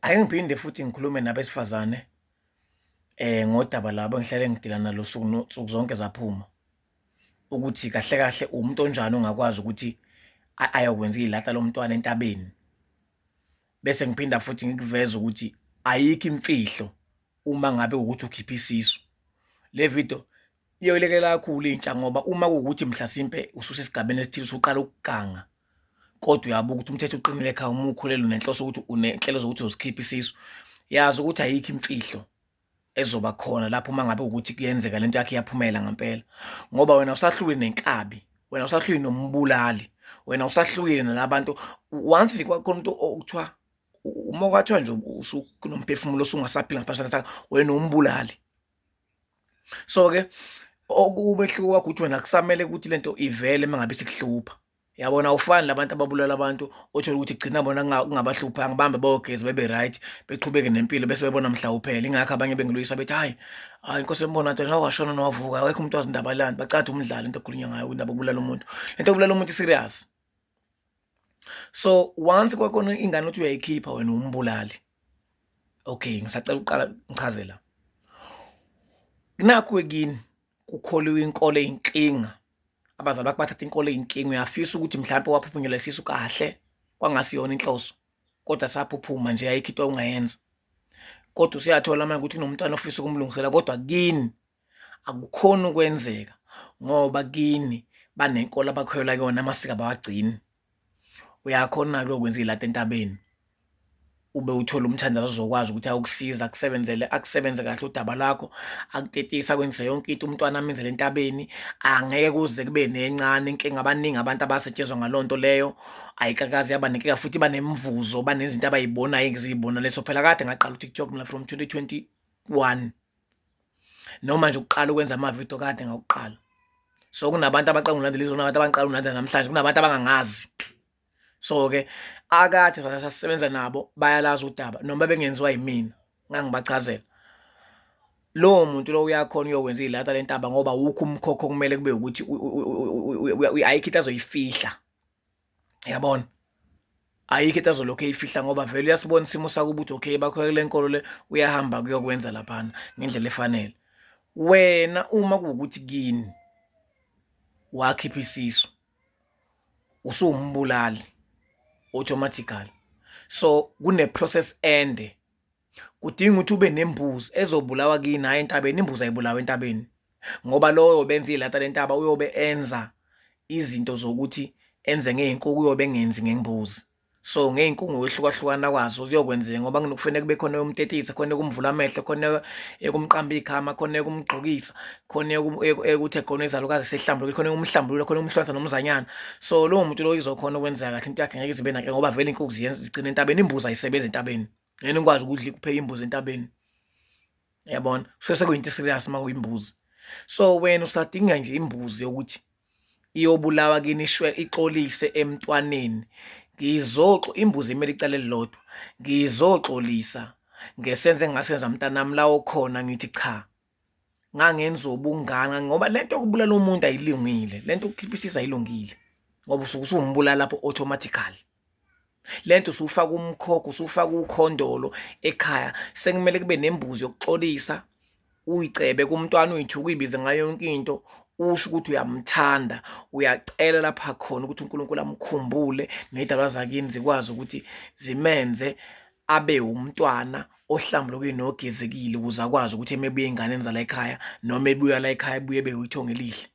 Ake ngiphinde futhi ngikhulume nabesifazane ngodaba labo engihlale ngidila nalo suku nsuku zonke zaphuma ukuthi kahle kahle umuntu onjani ongakwazi ukuthi ayokwenza ilata lomntwana entabeni. Bese ngiphinda futhi ngikuveze ukuthi ayikho imfihlo uma ngabe ukuthi ukhipha isisu. Le video iyolekelela kakhulu intsha ngoba uma kuwukuthi mhlasimpe ususesigabeni esithile usuqala ukuganga kodwa uyabuka ukuthi umthetho uqinile ekhaya uma ukhulelwe unenhloso ukuthi unenhlelo zokuthi uzozikhipha isisu, yazi ukuthi ayikho imfihlo ezoba khona lapho uma ngabe ukuthi kuyenzeka lento yakhe iyaphumela ngempela ngoba wena usahlukile nenkabi, wena usahlukile nombulali, wena usahlukile nalabantu. Once nje kwakhona umuntu okuthiwa uma kwathiwa nje usunomphefumulo osungasaphila ngaphansi sakho, wena umbulali. So-ke okumehluko wakho ukuthi wena kusamele ukuthi lento ivele uma ngabe isikuhlupha. Yabona awufani labantu ababulala abantu othola ukuthi gcina bona kungabahluphanga bambe bayogeza bebe right beqhubeke nempilo bese bebona mhla uphela. Ingakho abanye bengilwisa bethi hhayi hhayi inkosi embona nto nawe washona nowavuka awekho umuntu wazi indaba lani bacathi umdlalo into ekhulunywa ngayo indaba yokubulala umuntu. Lento yokubulala umuntu i-serious. So once kwakhona ingane uthi uyayikhipha wena umbulali. Okay, ngisacela ukuqala ngichaze la. Nakhu kini kukholiwe inkolo eyinkinga. Abazali bakho bathatha inkolo eyinkinga, uyafisa ukuthi mhlampe waphuphunyelwa isisu kahle kwangasiyona inhloso kodwa saphuphuma nje ayikho into ongayenza. Kodwa usuyathola manje ukuthi kunomntwana ofisa ukumlungisela kodwa kini akukhoni ukwenzeka ngoba kini banenkolo abakholelwa kuyona, amasiko abawagcini. Uyakhona-ke ukwenza ilata entabeni ube uthole umthandazo ozokwazi ukuthi ayokusiza akusebenzele akusebenze kahle udaba lakho akutetise akwenze yonke into umntwana amenzele entabeni angeke kuze kube nencane inkinga. Abaningi abantu abasetshenzwa ngaloo nto leyo ayikakaze yaba nenkinga futhi banemvuzo banezinto abayibonayo engiziyibona leso. Phela kade ngaqala u-TikTok mina from 2021 noma nje ukuqala ukwenza amavidiyo kade ngakuqala. So kunabantu abaqala ukulandela izolo, kunabantu abaqala ukulandela namhlanje, kunabantu abangangazi. So-ke akade sasisebenza nabo bayalazi udaba noma bengenziwa yimina ngangibachazela. Lowo muntu lowo uyakhona uyokwenza ilata lentaba ngoba awukho umkhokho okumele kube ukuthi ayikho into azoyifihla. Yabona? Ayikho into azolokhu eyifihla ngoba vele uyasibona isimo sakubo ukuthi okay bakholelwa kule nkolo le uyahamba kuyokwenza laphana ngendlela efanele. Wena uma kuwukuthi kini wakhipha isisu usuwumbulali automatically. So kune-process ende kudinga ukuthi ube nembuzi ezobulawa kini hhayi entabeni. Imbuzi ayibulawa entabeni ngoba loyo obenza ilata lentaba uyobe enza izinto zokuthi enze ngey'nkukhu uyobe engenzi ngembuzi. So ngey'nkukhu ngokwehlukahlukana kwazo ziyokwenzeka ngoba kufanele kube khona eyomtetisa, khona eyokumvula amehlo, khona eyokumqamba igama, khona eyokumgqokisa, khona ekuthi khona izalukazi sehlambulukile, khona eyokumhlambulula, khona eyokumhlukanisa nomzanyana. So lowo muntu loyo izokhona ukwenzeka kahle into yakhe ngeke ize ibe nankinga ngoba vele iy'nkukhu zigcina entabeni, imbuzi ayisebenzi entabeni. Ngeke nikwazi ukudla kupheka imbuzi entabeni. Yabona? Kusuke sekuyinto e-serious uma kuyimbuzi. So wena usadinga nje imbuzi yokuthi iyobulawa kini ixolise emntwaneni. Imbuzi imele icala elilodwa. Ngizoxolisa ngesenzo engasenza mntanami la okhona ngithi cha ngangenza ubungane ngoba lento yokubulala umuntu ayilungile, lento yokukhipha isisu ayilungile ngoba usuke usumbulala lapho automatically. Lento usufaka umkhokho, usufaka ukhondolo ekhaya, sekumele kube nembuzi yokuxolisa, uyicebe kumntwana uyithuke uyibize ngayo yonke into, usho ukuthi uyamthanda, uyacela lapha khona ukuthi uNkulunkulu amkhumbule ney'dalwa zakini zikwazi ukuthi zimenze abe umntwana ohlambulukile nogezekile ukuze akwazi ukuthi uma ebuya ey'nganeni zala ekhaya noma ebuya la ekhaya ebuye ebe yithongo elihle.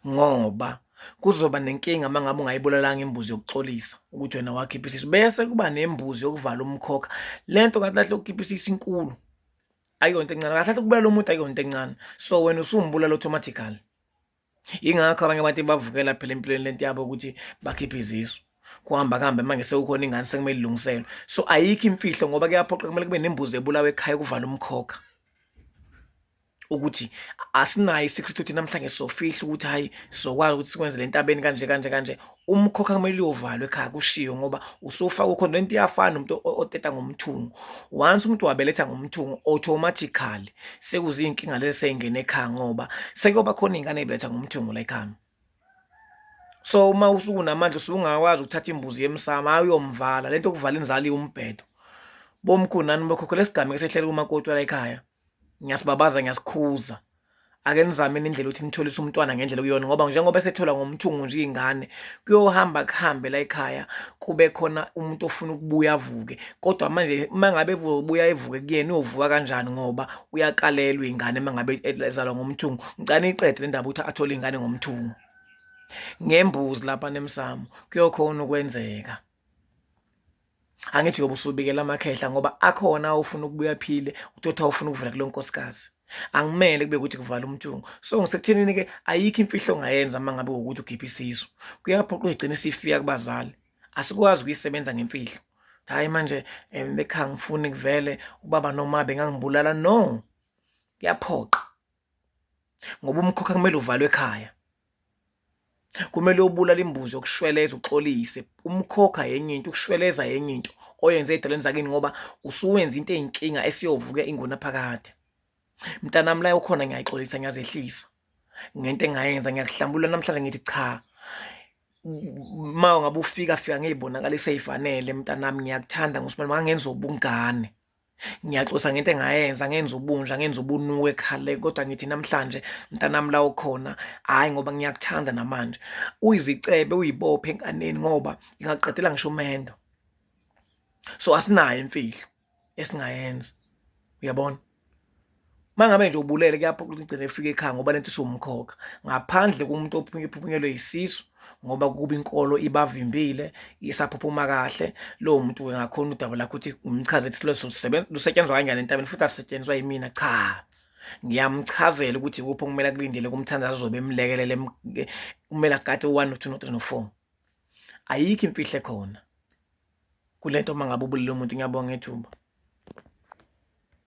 Ngoba kuzoba nenkinga uma ngabe ungayibulalanga imbuzi yokuxolisa ukuthi wena wakhipha isisu, bese kuba nembuzi yokuvala umkhokha. Le nto kahle kahle yokukhipha isisu inkulu, akuyona into encane, kahle kahle ukubulala umuntu akuyona into encane. So wena usumbulala automatically. Yingakho abanye abantu bavukela phela empilweni lento yabo ukuthi bakhiphe izisu. Kuhamba kuhambe manje sekukhona ingane sekumele ilungiselwe. So ayikho imfihlo ngoba kuyaphoqa kumele kube nembuzi ebulawa ekhaya ukuvala umkhokha. Ukuthi asinayo i-secret ukuthi namhlanje sofihla ukuthi hhayi sizokwazi ukuthi sikwenze le ntabeni kanje kanje kanje. Umkhokha kumele uyovalwa ekhaya kushiwo ngoba usufaka ukhona lento iyafana nomuntu oteta ngomthungo. Once umuntu wabeletha ngomthungo automatically sekuzinkinga lezi sey'ngena ekhaya ngoba sekuyoba khona iy'ngane ey'beletha ngomthungo la ekhaya. So uma usuke unamandla usuke ungakwazi ukuthatha imbuzi yemsamo, hhayi uyomvala. Le nto yokuvala inzalo iwumbhedo. Bomkhulu nani bokhokho lesigameko esehlele kumakoti wala ekhaya ngiyasibabaza ngiyasikhuza. Ake nizameni indlela ukuthi nitholise umntwana ngendlela okuyona ngoba njengoba esethola ngomthungo nje iy'ngane kuyohamba kuhambe la ekhaya kube khona umuntu ofuna ukubuya avuke kodwa manje uma ngabe evuka evuke kuyena uyovuka kanjani ngoba uyakalelwa ingane uma ngabe ezalwa ngomthungo. Ngicela niyiqede le ndaba ukuthi athole ingane ngomthungo ngembuzi lapha nemsamo kuyokhona ukwenzeka. Angithi uyobe usubikela amakhehla ngoba akhona ofuna ukubuya aphile uthotha ufuna ukuvela kulo nkosikazi. Angimele kube ukuthi kuvala umthungo. So ngisekuthenini-ke ayikho imfihlo ongayenza uma ngabe ukuthi ukhipha isisu. Kuyaphoqa uyigcina isifika kubazali. Asikwazi ukuyisebenza ngemfihlo. Hhayi manje ekhaya ngifuni kuvele ubaba noma bengangibulala no. Kuyaphoqa ngoba umkhokha kumele uvalwe ekhaya. Kumele uyobulala imbuzi yokushweleza uxolise. Umkhokha yenye into, ukushweleza yenye into oyenze ey'dalweni zakini ngoba usuwenza into eyinkinga esiyovuka ingunaphakade. Mntanami la ukhona ngiyayixolisa ngiyazehlisa ngento engayenza ngiyakuhlambulula namhlanje ngithi cha uma ngabe ufika fika ngey'bonakalisa ey'fanele mntanami ngiyakuthanda ngusibani mangenza ubungane. Ngiyaxolisa ngento engayenza ngenza ubunja ngenza ubunuku ekhale kodwa ngithi namhlanje mntanami la ukhona hhayi ngoba ngiyakuthanda namanje. Uyizicebe uyibophe enganeni ngoba ingaqedela ngisho umendo. So asinayo imfihlo esingayenza uyabona. Uma ngabe nje ubulele kuyaphoqa ukuthi igcine ifike ekhaya ngoba lento isiwumkhokha. Ngaphandle komuntu ophuphunyelwe yisisu ngoba kuba inkolo ibavimbile isaphuphuma kahle, lowo muntu engakhona udaba lakhe ukuthi ngimchazele ukuthi leso lusetshenzwa kanjani entabeni futhi asisetshenziswa yimina, cha. Ngiyamchazela ukuthi ikuphi okumele akulindele kumthandazo ozobe emlekelele kumele agade u-one, no-two, no-three, no-four. Ayikho imfihlo ekhona kule nto uma ngabe ubulele umuntu. Ngiyabonga ngethuba.